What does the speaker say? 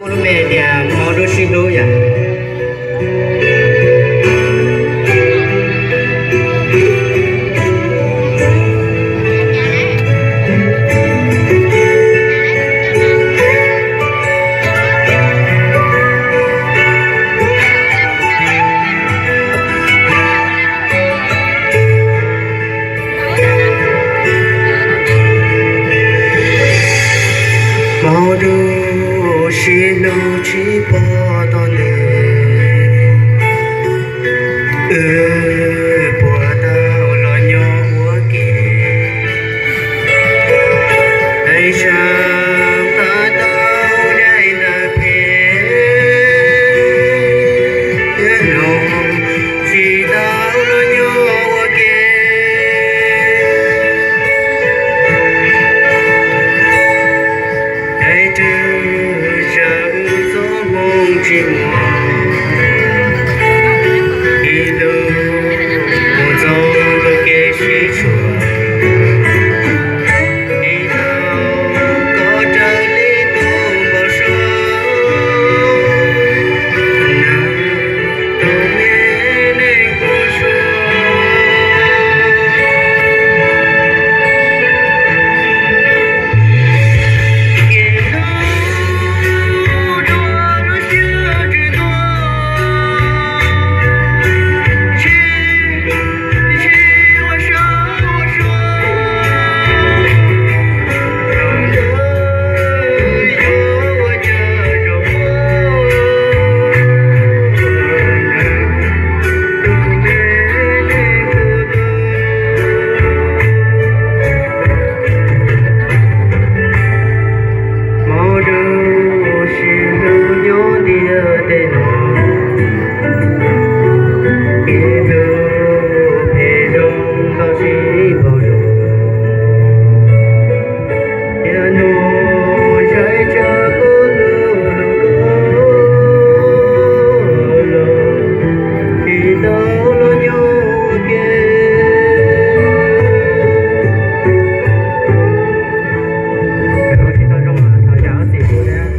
Lub npe tias Hmoob Dub Sib Hlub yom. Hmoob Dub Sib Hlub tsis pom tau nws, wb puas tau los nyob ua ke? Ais sab tau tau daim ntawv phem, thiab no tsis tau los nyob ua ke. Ais twb sawv txog moo tsis muaj, ib lub mus txog tus kev sib tshuam, ib tau koj raws li tus npau suav, tus me neeg kuv suav. Hmoob Dub Sib Hlub nyob ntiaj teb no, kev hlub phem zoo nkauj sib npaug zoo. Yog no ntshai tsam kuv hlub hlub koj los, tsis tau los nyob ua ke. Tsis tau zoo los thov zam lub txim pub thiab.